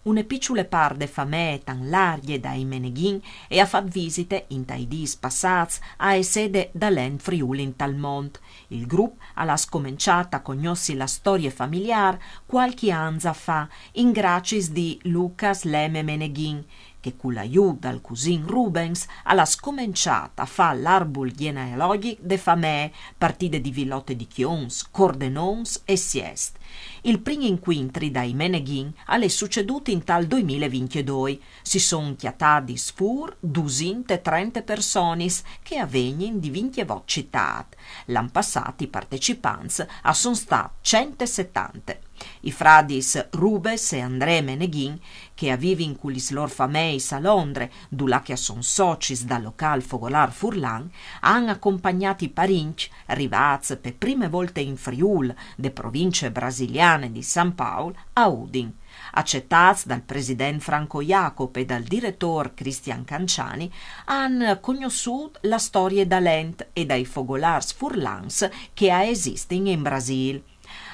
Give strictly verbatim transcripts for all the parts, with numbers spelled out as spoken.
Une piçule part de famee tant largje dai Meneghin e à fat visite intai dîs passâts ae sede dal Ent Friûl intal Mont. Il grup al à scomençât a cognossi la storie familiâr cualchi an za fa, in graciis di Lucas Leme Meneghin, che cul aiût dal cusin Rubens al à scomençât a fâ l'arbul gjenealogjic de famee, partide di Vilote di Cjons, Cordenons e Siest. Il prin incuintri dai Meneghin al è sucedût intal doi mil e vincjedoi. Si son cjatadis fûr dusinte e trente personis che a vegnin di vincjevot citâts. L'an passât i partecipants a son stâts cent e setante. I fradis Rubens e André Meneghin, che a vivin cu lis lôr fameis a Londre, dulà che a son socis dal locâl fogolâr furlan, a àn compagnât i parincj, rivâts pe prime volte in Friûl, de provincie brasiliane di San Paul, a Udin. Acetâts dal president Franco Jacob e dal diretôr Cristian Canciani, a àn cognossût la storie dal Ent e dai fogolârs furlans che a esistin in Brasîl.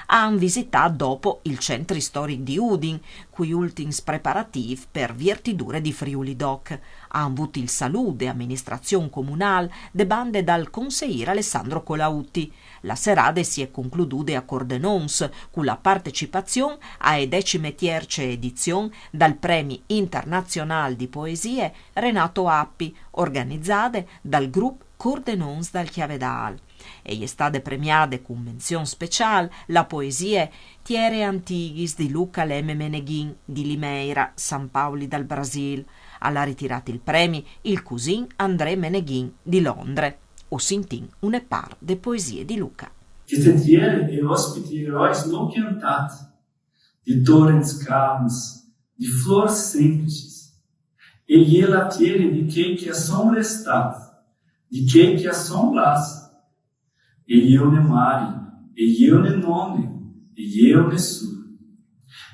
A àn visitât dopo il centri storic di Udin, cui ultins preparatîfs par viertidure di Friuli Doc. A àn vût il salût de aministrazion comunâl de bande dal conseîr Alessandro Colautti. La serade si è concludude a Cordenons, cu la partecipazion ae decime tierce edizion dal Premi Internazionâl di Poesie Renato Appi, organizade dal grup Cordenons dal Cjavedâl. E je stade premiade cun menzion speciâl la poesie Tiere antighis di Luca Leme Meneghin di Limeira, San Pauli dal Brasîl. Al à ritirât il premi il cusin André Meneghin di Londre. O sintìn une part de poesie di Luca. Cheste tiere e ospiti erois no cjantâts, di torents calms, di flôrs semplicis. E je la tiere di chei che a son restâts, di chei che a son lâts. E je une mari, e je une none, e je une sûr.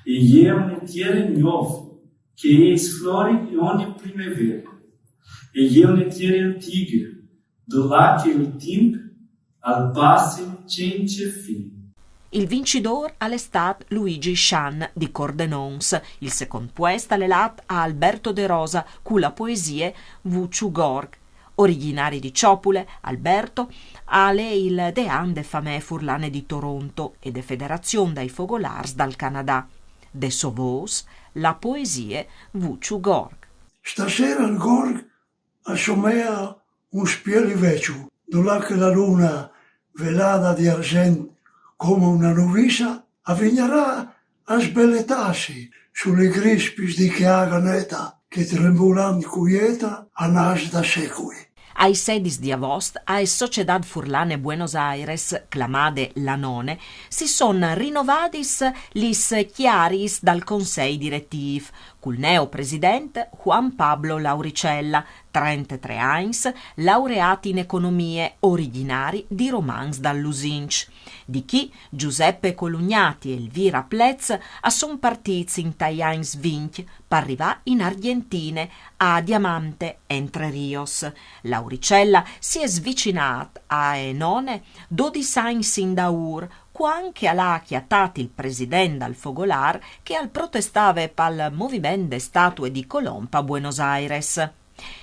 E je une tiere gnove, che e sflori ogni primevere. E je une tiere antighe, dulà che il timp al passe cence fin. Il vincidôr al è stât Luigi Scian di Cordenons, il secont puest al è lât a Alberto De Rosa cu la poesie Vuciu Gorg. Origjinari di Ciopule, Alberto al è il dean de famee furlane di Toronto e de Federazion dai Fogolârs dal Canadà. De sô vôs, la poesie Vuciu Gorg. Stasera il gorg al somea un spieli vecju, dulà che la luna, velada di argent come una nuvissa, a vignarà a sbeletâsi su li grispis di chê aga neta che, trembulant cuieta, a nas da secui. Ai sedis di avost, ae Sociedât Furlane Buenos Aires, clamade La None, si son rinovadis lis cjariis dal consei diretîf, cul neo president Juan Pablo Lauricella, trentetrê agns, laureât in economie, origjinari di Romans dal Lusinç. Di chi Giuseppe Colugnati e Elvira Plez a son partîts intai agns vincj par rivâ in Argjentine, a Diamante, Entre Rios. Lauricella si è svicinât ae none dodis agns indaûr, cuant che al à cjatât il president dal Fogolâr che al protestave pal moviment de statue di Colomb a Buenos Aires.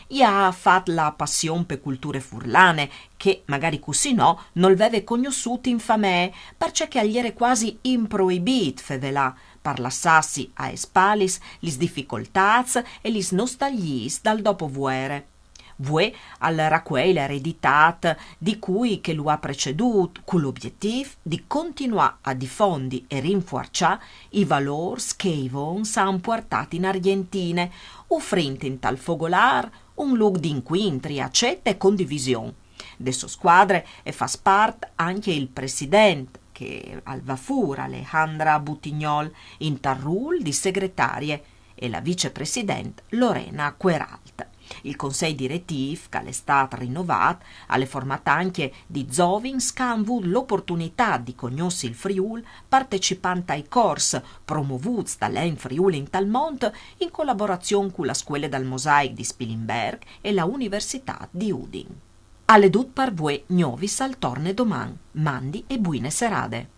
I à fat la passion pe culture furlane, che, magari cussì no, nol veve cognossût in famee, parcè che al jere cuasi improibît fevelâ, par lassâsi aes spalis lis dificoltâts e lis nostalgjiis dal dopovuere. Vuê al racuei la ereditât di cui che lu à precedût, cul objetîf di continuâ a difondi e rinfuarçâ i valôrs che i vons a àn puartât in Argjentine, ufrint intal Fogolâr un lûc di incuintri, acet e condivision. De sô scuadre e fâs part ancje il president che al va fûr, Alejandra Butignol, intal rûl di segretarie, e la vicepresident Lorena Queralt. Il consei diretîf, che al è stât rinovât, al è formât ancje di zovins che a àn vût l'oportunitât di cognossi il Friûl partecipant ai cors promovûts dal Ent Friûl intal Mont, in colaborazion cu la Scuele dal Mosaic di Spilimberc e la Universitât di Udin. Al è dut par vuê, Gnovis al torne doman. Mandi e buine serade.